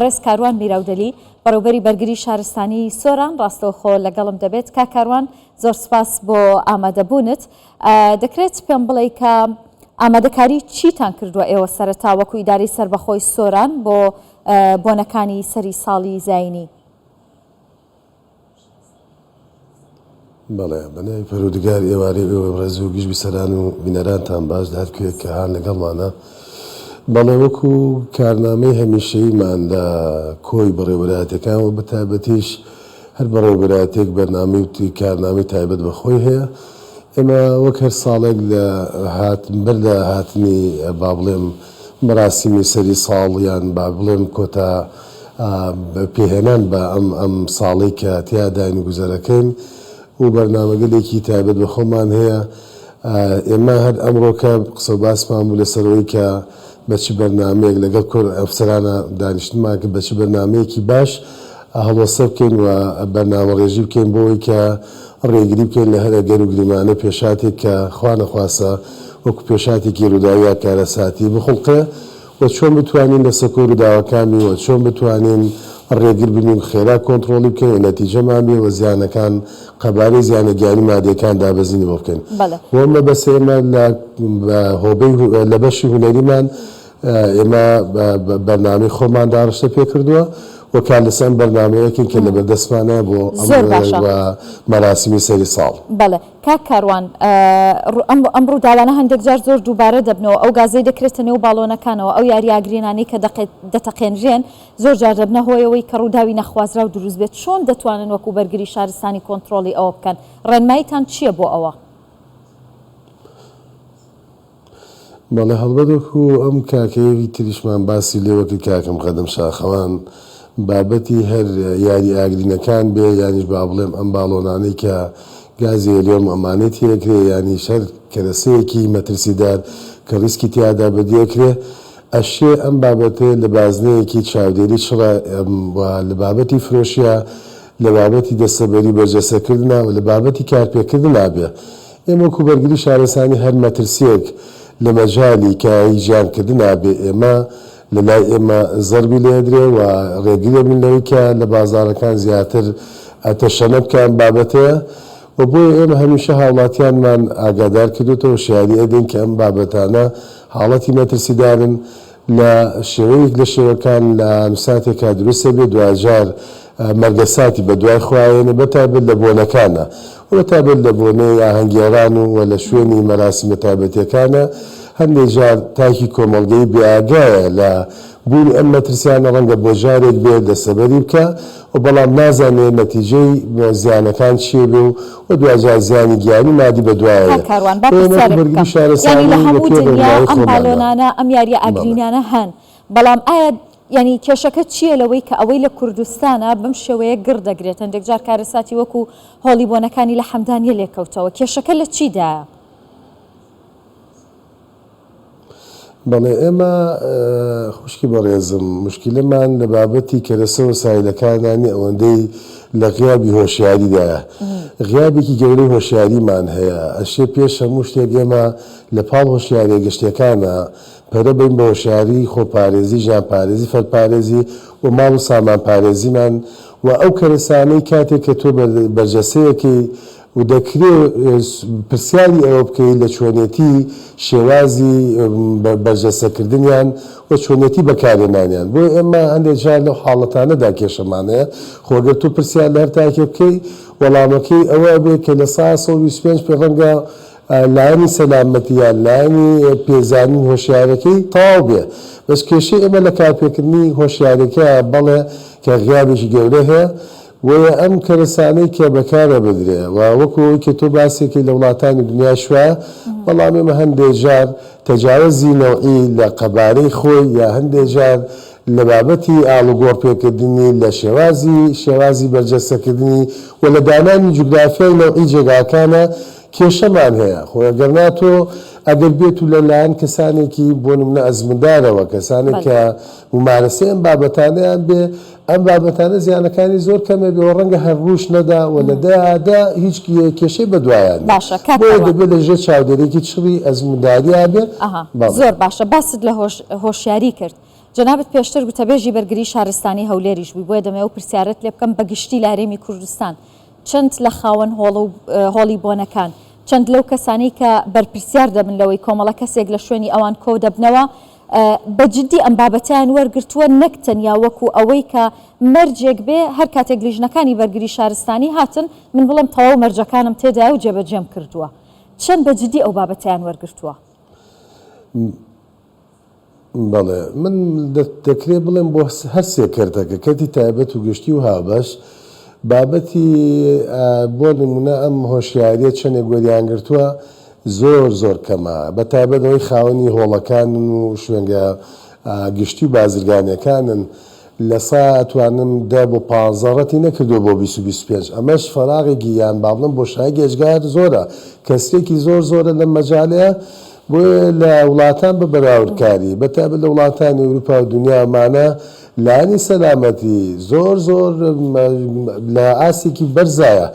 بەڕێز کاروان میراودەلی، بەڕێوبەری بەرگری شارستانیی سۆران ڕاستەوخۆ لەگەڵم دەبێت. کاک کاروان زۆر سپاس بۆ ئامادەبوونت. دەکرێت پێم بڵێی کە ئامادەکاری چیتان کردووە ئێوە سەرەتا وەکو ئیدارەی سەربەخۆی سۆران بۆ بۆنەکانی سەری ساڵی زایینی؟ بەڵێ، بە ناوی پەروەردگار ئێوارەی ئێوەی بەڕێز و گشت بیسەران و بینەرانتان باش لە هەر کوێیەک کە هان لەگەڵمانە. بەڵێ وەکو کارنامەی هەمیشەییمان لە کۆی بەڕێوەبەرایەتیەکان و بەتایبەتیش هەر بەڕێوەبەرایەتیەک بەرنامەی و کارنامەی تایبەت بە خۆی هەیە ئێمە وەک هەر ساڵێک لە هات بەر لە هاتنی با بڵێم مەراسیمی سەری ساڵ یان با بڵێم کۆتا پێهێنان بە ئەم ئەم ساڵەی کە تیاداین و گوزەرەکەین و بەرنامەگەلێکی تایبەت بە خۆمان هەیە. ئێمە هەر ئەمڕۆکە قسە و باسمان بوو لەسەر ئەوەی کە بە چ بەرنامەیەک لەگەڵ کۆر ئەفسەرانە دانیشتنمان کرد بە چ بەرنامەیەکی باش هەڵوەستە بکەین و بەرنامەڕێژی بکەین بۆ ئەوەی کە ڕێگری بکەین لە هەر ئەگەر و گریمانە پێشهاتێک کە خوا نەخواستە وەکو پێشهاتێکی ڕووداوی یا کارەساتی بخوڵقێ. و چۆن بتوانین لە سەکۆ رووداوەکان بین و چۆن بتوانین رێگر بین و خێرا کۆنتڕۆڵی بکەین و نەتیجەمان بێ و زیانەکان قەبارەی زیانە گیانی مادیەکان دابەزینی بۆ بکەین. بەڵێ. بۆ ئەم مەبەستە ئێمە لە هۆبەی لە بەشی هونەریمان ئێمە بەرنامەی خۆمان داڕشتە پێ کردووە و کار لەسەر ئەم بەرنامەیەکەین کە لەبەردەستمانە بۆ ئەم زۆر باشە. مەراسیمی سەری ساڵ. بەڵێ. کاک کاروان ئەم ڕووداوانە هەندێک جار زۆر دووبارە دەبنەوە، ئەو گازەی دەکرێتە نێو باڵۆنەکانەوە، ئەو یارییە ئاگرینانەی کە دەتەقێنرێن زۆر جار دەبنە هۆی ئەوەی کە ڕووداوی نەخوازراو دروست بێت، چۆن دەتوانن وەکو بەرگری شارستانی کۆنترۆڵی ئەوە بکەن؟ ڕێنماییتان چییە بۆ ئەوە؟ بەڵێ هەڵبەت وەکو ئەم کاکەیەکی تریشمان باسی لێوە کرد کاکە مقەدەم شاخەوان بابەتی هەر یاری ئاگرینەکان بێ یانیش با بڵێم ئەم باڵۆنانەی کە گازی هێلیۆم ئەمانەی تێکرێ یانیش هەر کەرەسەیەکی مەترسیدار کە ڕیسکی تیادا بەدیەکرێ ئەشێ ئەم بابەتەیە لە بازنەیەکی چاودێری چڕە و لە بابەتی فرۆشیا لە بابەتی دەستەبەری بەرجەستەکردنا و لە بابەتی کارپێکردنا بێ ئێمە وەکو بەرگری شارستانی هەر مەترسیەک لە مەجالی کایەی ژیان کردنا بێ ئێمە لە لای ئێمە زەربی لێ ئەدرێ و ڕێگری ئەبین لەوەی کە لە بازاڕەکان زیاتر تەشەنە بکا ئەم بابەتەیە و بۆیە ئێمە هەمیشە هاوڵاتیانمان ئاگادار کردۆتەوە وشیاری ئەدەین کە ئەم بابەتانە حاڵەتی مەترسیدارن لە شێوەیەک لە شێوەکان لە ئانوساتێکا دروست ئەبێ دواجار مەرگەساتی بە دوای خۆیا یەنێ بە تایبەت لە بۆنەکانا و بە تایبەت لە بۆنەی ئاهەنگێڕان و وە لە شوێنی مەراسیمە تایبەتیەکانا هەندێ جار تاکی کۆمەڵگەی بێ ئاگایە لە بوونی ئەم مەترسیانە ڕەنگە بۆ جارێک بێ دەستەبەری بکا و بەڵام نازانێ نەتیجەی زیانەکان چیە بێ و و دواجار زیانی گیانی و مادی بە دوایە کاک یە کاروان با بۆیە وەکو پرسیارێک بەرگری بکەم یانی شارستانی لە لە هەموو پێ دنیا ڕێنمایی ئەم خۆماندا بالۆنانە ئەم یاریە بەڵێ. ئاگرینانە هەن بەڵام ئایا یانی کێشەکە چییە لەوەی کە ئەوەی لە کوردستانە بەم شێوەیە گڕ دەگرێت هەندێک جار کارەساتی وەکو هۆڵی بۆنەکانی لە حەمدانیە لێکەوتەوە کێشەکە لە چیدایە؟ بەڵێ ئێمە خوشکی بەڕێزم موشکیلەمان لە بابەتی کەرەسە و سایلەکاندا نیە ئەوەندەی لە غیابی هۆشیاریدایە غیابێکی گەورەی هۆشیاریمان هەیە ئەشێ پێش هەموو شتێک ئێمە لە پاڵ هۆشیاریە گشتیەکانا پەرە بەین بە هۆشیاری خۆپارێزی ژیانپارێزی فەردپارێزی و ماڵ و سامانپارێزیمان و ئەو کەرەسانەی کاتێک کە تۆ بەرجەستەیەکەی و دەکرێ پرسیاری ئەوە بکەی لە چۆنێتی شێوازی بەرجەستەکردنیان و چۆنێتی بەکارهێنانیان. بۆیە ئێمە هەندێ جار لەو حاڵەتانەدا کێشەمان هەیە. خۆ گەر تۆ پرسیار لە هەر تاکێ بکەی وەڵامەکەی ئەوە ئەبێ کە 125% پێ ڕەنگە لایەنی سەلامەتی یان لایەنی پێزانین هۆشیارەکەی تەواو بێ. بەس کێشەی ئێمە لە کارپێکردنی هۆشیارەکەیە بەڵێ کە غیابێکی گەورە هەیە. بۆیە ئەم کەرەسانەی کە بەکارە بدرێ و وەکو ئەوەی کە تۆ باسێکی لە وڵاتانی دنیاش وایە، بەڵام ئێمە هەندێ جار تەجاوەزی نەوعی لە قەبارەی خۆی یا هەندێ جار لە بابەتی ئاڵوگۆڕ پێکردنی لە شێوازی شێوازی بەرجەستەکردنی و لە دانانی جوگرافیای نەوعی جێگاکانە کێشەمان هەیە. خۆ ئەگەرنا تۆ ئەگەر بێت و لە لایەن کەسانێکی بۆ نمونە ئەزموندارەوە کەسانێک کە مومارەسەی ئەم بابەتانەیان بێ ئەم بابەتانە زیانەکانی زۆر کەمە بێ و ڕەنگە هەر ڕووش نەدا و لە دە هیچ کێشەی بەدوایان نیە. باشە کاک بۆیە کاروان. دەبێ لە ژێر چاودێریەکی چڕی ئەزمونداریا بێ. ئەها بەڵێ. زۆر باشە باست لە هۆش هۆشیاری کرد. جەنابت پێشتر گوتەبێژی بەرگری شارستانی هەولێریش بووی، بۆیە دەمەوێ ئەو پرسیارەت لێ بکەم بە گشتی لە هەرێمی کوردستان چەند لە خاوەن هۆڵ و هۆڵی بۆنەکان، چەند لەو کەسانەی کە بەرپرسیار دەبن لەوەی کۆمەڵە کەسێک لە شوێنی ئەوان کۆ دەبنەوە بە جدی ئەم بابەتەیان وەرگرتووە نەک تەنیا وەکو ئەوەی کە مەرجێک بێ هەر کاتێک لیژنەکانی بەرگری شارستانی هاتن من بڵێم تەواو مەرجەکانم تێدایە و جێبەجێم کردووە چەند بە جدی ئەو بابەتەیان وەرگرتووە؟ بەڵێ من دەکرێ بڵێم بۆ هەر سێ کەرتەکە، کەرتی تایبەت و گشتی و هاوبەش، بابەتی بۆ نموونە ئەم هۆشیارییە چەندێک وەریان گرتووە زۆر زۆر کەمە، بە تایبەت ئەوەی خاوەنی هۆڵەکانن و شوێنگە گشتی و بازرگانییەکانن لە سا ئەتوانم دە بۆ پانزە ڕەتی نەکردووە بۆ 20 و 25 ئەمەش فەراغێکی یان با بڵێم بۆشایەکی ئێجگار زۆرە کەسرێکی زۆر زۆرە لەم مەجالەیە بۆیە لە وڵاتان بە بەراوردکاری بە تایبەت لە وڵاتانی ئەوروپا و دنیا ئەمانە لایەنی سەلامەتی زۆر زۆر لە ئاستێکی بەرزایە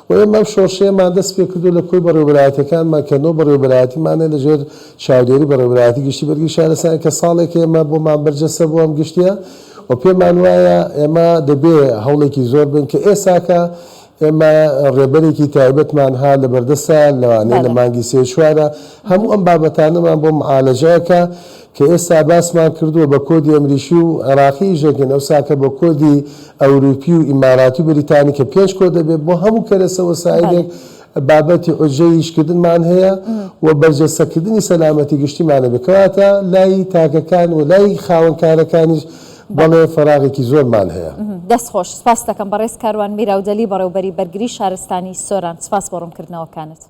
و ئێمە ئەم شۆڕشەیەمان دەست پێ کردووە لە کۆی بەڕێوەبەرایەتیەکانمان کە نۆ بەڕێوەبەرایەتیمان هەیە لە ژێر چاودێری بەڕێوەبەرایەتی گشتی بەرگری شارستانی کە ساڵێکە ئێمە بۆمان بەرجەستە بووە ئەم گشتیە و پێمان وایە ئێمە دەبێ هەوڵێکی زۆر بن کە ئێساکە ئێمە ڕێبەرێکی تایبەتمان ها لە بەردەستە لەوانەیە لە مانگی سێ چوارە هەموو ئەم بابەتانەمان بۆ معالەجە ئەکا کە ئێستا باسمان کردووە بە کۆدی ئەمریکی و عێراقی ئیش دەکەین ئەوساکە بە کۆدی ئەوروپی و ئیماراتی و بەریتانی کە پێنج کۆد ئەبێت بۆ هەموو کەرەسە وەسایلێک بابەتی عوجەی ئیشکردنمان هەیە و بەرجەستەکردنی سەلامەتی گشتیمان هەبێت کەواتە لای تاکەکان و لای خاوەن کارەکانیش بەڵێ فەراغێکی زۆرمان هەیە. دەست خۆش، سپاست دەکەم بەڕێز کاروان میراودەلی بەڕێوبەری بەرگری شارستانی سۆران، سپاس بۆ ڕوونکردنەوەکانت.